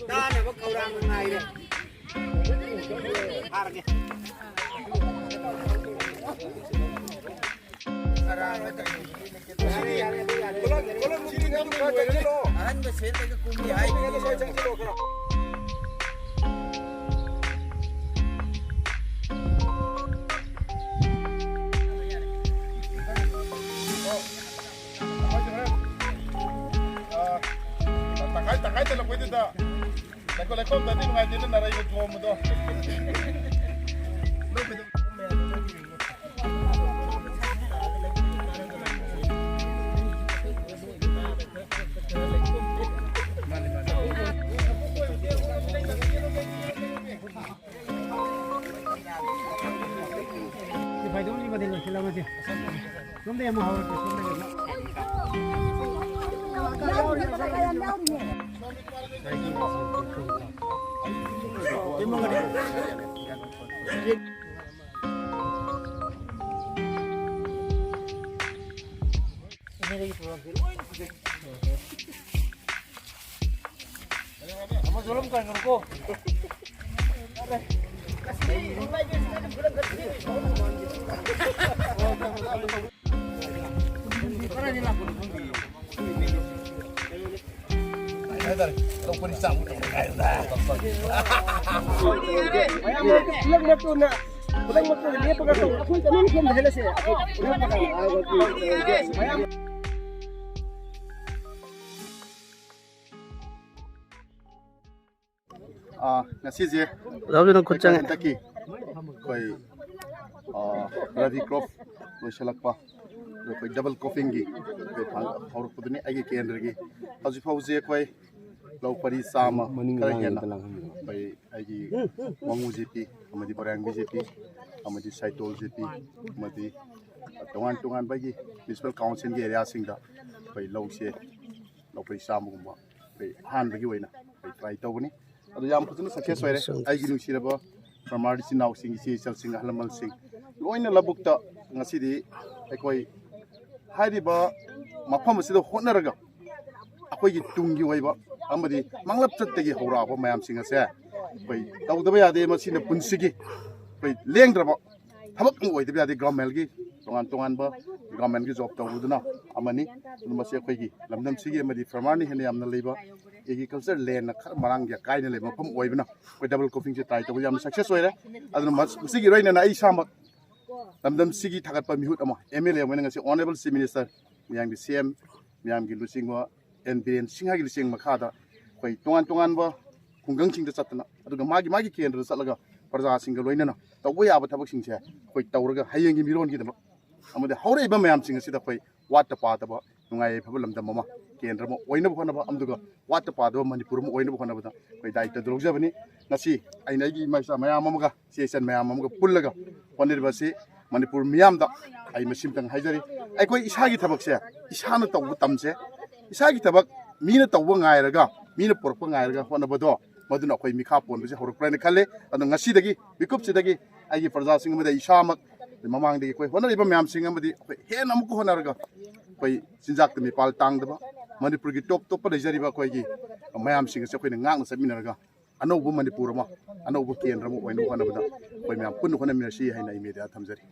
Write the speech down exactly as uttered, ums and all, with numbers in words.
ꯆꯥꯅꯕ ꯈꯧꯔꯥꯡꯕ ꯉꯥꯏꯔꯦ꯫ ꯐꯥꯔꯒꯦ꯫ ꯑꯍꯟꯕ ꯁꯦꯠꯂꯒ ꯀꯨꯝꯃꯤ ꯍꯥꯏꯗꯨꯅꯤ꯫ ꯇꯪꯈꯥꯏ ꯇꯪꯈꯥꯏ ꯆꯠꯂꯛꯄꯩꯗꯨꯗ ꯂꯩꯈꯣꯝ ꯂꯩꯈꯣꯝꯗꯗꯤ ꯅꯨꯡꯉꯥꯏꯇꯦꯅ ꯅꯥꯔꯩꯗ ꯊꯣꯝꯕꯗꯣ꯫ ꯁꯣꯝꯗꯩ ꯑꯃ ꯍꯧꯔꯛꯀꯦ, ꯁꯣꯝꯗꯩ ꯑꯃ꯫ ꯍꯥꯏꯇꯥꯔꯦ, ꯂꯧ ꯄꯔꯤ ꯆꯥꯝꯃ ꯇꯧꯕ ꯀꯥꯏꯅ꯫ ꯈꯨꯂꯪ ꯃꯇꯨꯅ, ꯈꯨꯂꯪ ꯃꯇꯨꯅ ꯂꯦꯞꯄꯒ ꯇꯧ꯫ ꯑꯩꯈꯣꯏ ꯆꯠꯅꯤꯡ ꯃꯐꯝꯗ ꯍꯦꯜꯂꯁꯦ꯫ ꯑꯩꯈꯣꯏ ꯂꯦꯞꯄꯒ꯫ ꯃꯌꯥꯝ ꯑꯥ, ꯉꯁꯤꯁꯦ ꯑꯣꯖꯥ ꯍꯣꯏꯁꯨ ꯅꯪ ꯈꯨꯠ ꯆꯪꯉꯦ꯫ ꯍꯟꯗꯛꯀꯤ ꯑꯩꯈꯣꯏ, ꯑꯥ, ꯔꯕꯤ ꯀ꯭ꯔꯣꯞ ꯂꯣꯏꯁꯤꯜꯂꯛꯄ, ꯑꯗꯣ ꯑꯩꯈꯣꯏ ꯗꯕꯜ ꯀ꯭ꯔꯣꯞꯄꯤꯡꯒꯤ ꯑꯩꯈꯣꯏ ꯐꯪ-, ꯍꯧꯔꯛꯄꯗꯨꯅꯤ ꯑꯩꯒꯤ ꯀꯦꯟꯗ꯭ꯔꯒꯤ꯫ ꯍꯧꯖꯤꯛ ꯐꯥꯎꯁꯦ ꯑꯩꯈꯣꯏ ꯂꯧ ꯄꯔꯤ ꯆꯥꯝꯃ ꯃꯅꯤꯡ ꯈꯔ ꯍꯦꯟꯅ ꯂꯥꯡꯍꯟꯕꯤꯔꯣ꯫ ꯑꯩꯈꯣꯏ ꯑꯩꯒꯤ ꯋꯥꯉꯨ ꯖꯦ ꯄꯤ ꯑꯃꯗꯤ ꯃꯣꯏꯔꯥꯡꯕꯤ ꯖꯦ ꯄꯤ ꯑꯃꯗꯤ ꯁꯥꯏꯇꯣꯜ ꯖꯦ ꯄꯤ ꯑꯃꯗꯤ ꯇꯣꯉꯥꯟ ꯇꯣꯉꯥꯟꯕ ꯑꯩꯒꯤ ꯃ꯭ꯌꯨꯅꯤꯁꯤꯄꯥꯜ ꯀꯥꯎꯟꯁꯤꯜꯒꯤ ꯑꯦꯔꯤꯌꯥꯁꯤꯡꯗ ꯑꯩꯈꯣꯏ ꯂꯧꯁꯦ ꯂꯧ ꯄꯔꯤ ꯆꯥꯝꯃꯒꯨꯝꯕ ꯑꯩꯈꯣꯏ ꯑꯍꯥꯟꯕꯒꯤ ꯑꯣꯏꯅ ꯑꯩꯈꯣꯏ ꯇ꯭ꯔꯥꯏ ꯇꯧꯒꯅꯤ꯫ ꯑꯗꯣ ꯌꯥꯝ ꯐꯖꯅ ꯁꯛꯁꯦꯁ ꯑꯣꯏꯔꯦ꯫ ꯑꯩꯒꯤ ꯅꯨꯡꯁꯤꯔꯕ ꯐꯥꯔꯃꯔ ꯏꯆꯤꯟ ꯏꯅꯥꯎꯁꯤꯡ, ꯏꯆꯦ ꯏꯆꯜꯁꯤꯡ, ꯑꯍꯜ ꯂꯃꯟꯁꯤꯡ, ꯂꯣꯏꯅ ꯂꯧꯕꯨꯛꯇ ꯉꯁꯤꯗꯤ ꯑꯩꯈꯣꯏ ꯍꯥꯏꯔꯤꯕ ꯃꯐꯝ ꯑꯁꯤꯗ ꯍꯣꯠꯅꯔꯒ ꯑꯩꯈꯣꯏꯒꯤ ꯇꯨꯡꯒꯤ ꯑꯣꯏꯕ ꯑꯃꯗꯤ ꯃꯥꯡꯂꯞ ꯆꯠꯇꯒꯤ ꯍꯧꯔꯛꯑꯕ ꯃꯌꯥꯝꯁꯤꯡ ꯑꯁꯦ ꯑꯩꯈꯣꯏ ꯇꯧꯗꯕ ꯌꯥꯗꯦ꯫ ꯃꯁꯤꯅ ꯄꯨꯟꯁꯤꯒꯤ ꯑꯩꯈꯣꯏ ꯂꯦꯡꯗ꯭ꯔꯕ ꯊꯕꯛ ꯑꯃ ꯑꯣꯏꯗꯕ ꯌꯥꯗꯦ꯫ ꯒꯣꯔꯃꯦꯟꯒꯤ ꯇꯣꯉꯥꯟ ꯇꯣꯉꯥꯟꯕ ꯒꯣꯔꯃꯦꯟꯒꯤ ꯖꯣꯕ ꯇꯧꯕꯗꯨꯅ ꯑꯃꯅꯤ꯫ ꯑꯗꯨ ꯃꯁꯤ ꯑꯩꯈꯣꯏꯒꯤ ꯂꯝꯗꯝꯁꯤꯒꯤ ꯑꯃꯗꯤ ꯐꯥꯔꯃꯔꯅ ꯍꯦꯟꯅ ꯌꯥꯝꯅ ꯂꯩꯕ, ꯑꯦꯒ꯭ꯔꯤꯀꯜꯆꯔ ꯂꯦꯟꯅ ꯈꯔ ꯃꯔꯥꯡ ꯀꯥꯏꯅ ꯂꯩꯕ ꯃꯐꯝ ꯑꯣꯏꯕꯅ ꯑꯩꯈꯣꯏ ꯗꯕꯜ ꯀ꯭ꯔꯣꯞꯄꯤꯡꯁꯦ ꯇ꯭ꯔꯥꯏ ꯇꯧꯕ ꯌꯥꯝꯅ ꯁꯛꯁꯦꯁ ꯑꯣꯏꯔꯦ꯫ ꯑꯗꯨꯅ ꯃꯁꯤꯒꯤ ꯂꯣꯏꯅꯅ ꯑꯩ ꯏꯁꯥꯃꯛ ꯂꯝꯗꯝꯁꯤꯒꯤ ꯊꯥꯒꯠꯄ ꯃꯤꯍꯨꯠ ꯑꯃ, ꯑꯦꯝ ꯑꯦꯜ ꯑꯦ ꯑꯃ ꯑꯣꯏꯅ ꯉꯁꯤ ꯑꯣꯅꯔꯦꯕꯜ ꯆꯤꯐ ꯃꯤꯅꯤꯁꯇꯔ, ꯃꯌꯥꯝꯒꯤ ꯁꯤ ꯑꯦꯝ, ꯃꯌꯥꯝꯒꯤ ꯂꯨꯆꯤꯡꯕ ꯑꯦꯟ ꯕꯤꯔꯦꯟ ꯁꯤꯡꯍꯒꯤ ꯂꯨꯆꯤꯡ ꯃꯈꯥꯗ ꯑꯩꯈꯣꯏ ꯇꯣꯉꯥꯟ ꯇꯣꯉꯥꯟꯕ ꯈꯨꯡꯒꯪꯁꯤꯡꯗ ꯆꯠꯇꯅ, ꯑꯗꯨꯒ ꯃꯥꯒꯤ ꯃꯥꯒꯤ ꯀꯦꯟꯗ꯭ꯔꯗ ꯆꯠꯂꯒ ꯄ꯭ꯔꯖꯥꯁꯤꯡꯒ ꯂꯣꯏꯅꯅ ꯇꯧꯕ ꯌꯥꯕ ꯊꯕꯛꯁꯤꯡꯁꯦ ꯑꯩꯈꯣꯏ ꯇꯧꯔꯒ ꯍꯌꯦꯡꯒꯤ ꯃꯤꯔꯣꯟꯒꯤꯗꯃꯛ ꯑꯃꯗꯤ ꯍꯧꯔꯛꯏꯕ ꯃꯌꯥꯝꯁꯤꯡ ꯑꯁꯤꯗ ꯑꯩꯈꯣꯏ ꯋꯥꯠꯇ ꯄꯥꯗꯕ, ꯅꯨꯡꯉꯥꯏ ꯌꯥꯏꯐꯕ ꯂꯝꯗꯝ ꯑꯃ, ꯀꯦꯟꯗ꯭ꯔ ꯑꯃ ꯑꯣꯏꯅꯕ ꯍꯣꯠꯅꯕ, ꯑꯗꯨꯒ ꯋꯥꯠꯇ ꯄꯥꯗꯕ ꯃꯅꯤꯄꯨꯔ ꯑꯃ ꯑꯣꯏꯅꯕ ꯍꯣꯠꯅꯕꯗ ꯑꯩꯈꯣꯏ ꯗꯥꯌꯤꯠꯇ ꯂꯧꯖꯕꯅꯤ꯫ ꯉꯁꯤ ꯑꯩꯅ ꯑꯩꯒꯤ ꯏꯃꯥ ꯏꯆꯥ ꯃꯌꯥꯝ ꯑꯃꯒ, ꯏꯆꯦ ꯏꯆꯟ ꯃꯌꯥꯝ ꯑꯃꯒ ꯄꯨꯜꯂꯒ ꯍꯣꯠꯅꯔꯤꯕ ꯑꯁꯤ ꯃꯅꯤꯄꯨꯔ ꯃꯤꯌꯥꯝꯗ ꯑꯩ ꯃꯁꯤꯃꯇꯪ ꯍꯥꯏꯖꯔꯤ꯫ ꯑꯩꯈꯣꯏ ꯏꯁꯥꯒꯤ ꯊꯕꯛꯁꯦ ꯏꯁꯥꯅ ꯇꯧꯕ ꯇꯝꯁꯦ꯫ ꯏꯁꯥꯒꯤ ꯊꯕꯛ ꯃꯤꯅ ꯇꯧꯕ ꯉꯥꯏꯔꯒ, ꯃꯤꯅ ꯄꯨꯔꯛꯄ ꯉꯥꯏꯔꯒ ꯍꯣꯠꯅꯕꯗꯣ, ꯃꯗꯨꯅ ꯑꯩꯈꯣꯏ ꯃꯤꯈꯥ ꯄꯣꯟꯕꯁꯦ ꯍꯧꯔꯛꯄ꯭ꯔꯥ ꯍꯥꯏꯅ ꯈꯜꯂꯦ꯫ ꯑꯗꯣ ꯉꯁꯤꯗꯒꯤ, ꯃꯤꯀꯨꯞꯁꯤꯗꯒꯤ ꯑꯩꯒꯤ ꯄ꯭ꯔꯖꯥꯁꯤꯡ ꯑꯃꯗꯤ ꯏꯁꯥꯃꯛ, ꯃꯃꯥꯡꯗꯒꯤ ꯑꯩꯈꯣꯏ ꯍꯣꯠꯅꯔꯤꯕ ꯃꯌꯥꯝꯁꯤꯡ ꯑꯃꯗꯤ ꯑꯩꯈꯣꯏ ꯍꯦꯟꯅ ꯑꯃꯨꯛꯀ ꯍꯣꯠꯅꯔꯒ, ꯑꯩꯈꯣꯏ ꯆꯤꯟꯖꯥꯛꯇ ꯃꯤꯄꯥꯜ ꯇꯥꯡꯗꯕ, ꯃꯅꯤꯄꯨꯔꯒꯤ ꯇꯣꯞ ꯇꯣꯞꯄ ꯂꯩꯖꯔꯤꯕ ꯑꯩꯈꯣꯏꯒꯤ ꯃꯌꯥꯝꯁꯤꯡ ꯑꯁꯦ ꯑꯩꯈꯣꯏꯅ ꯉꯥꯛꯅ ꯆꯠꯃꯤꯟꯅꯔꯒ, ꯑꯅꯧꯕ ꯃꯅꯤꯄꯨꯔ ꯑꯃ, ꯑꯅꯧꯕ ꯀꯦꯟꯗ꯭ꯔ ꯑꯃ ꯑꯣꯏꯅꯕ ꯍꯣꯠꯅꯕꯗ ꯑꯩꯈꯣꯏ ꯃꯌꯥꯝ ꯄꯨꯟꯅ ꯍꯣꯠꯅꯃꯤꯟꯅꯁꯤ ꯍꯥꯏꯅ ꯑꯩ ꯃꯦꯗꯤꯌꯥꯗ ꯊꯝꯖꯔꯤ꯫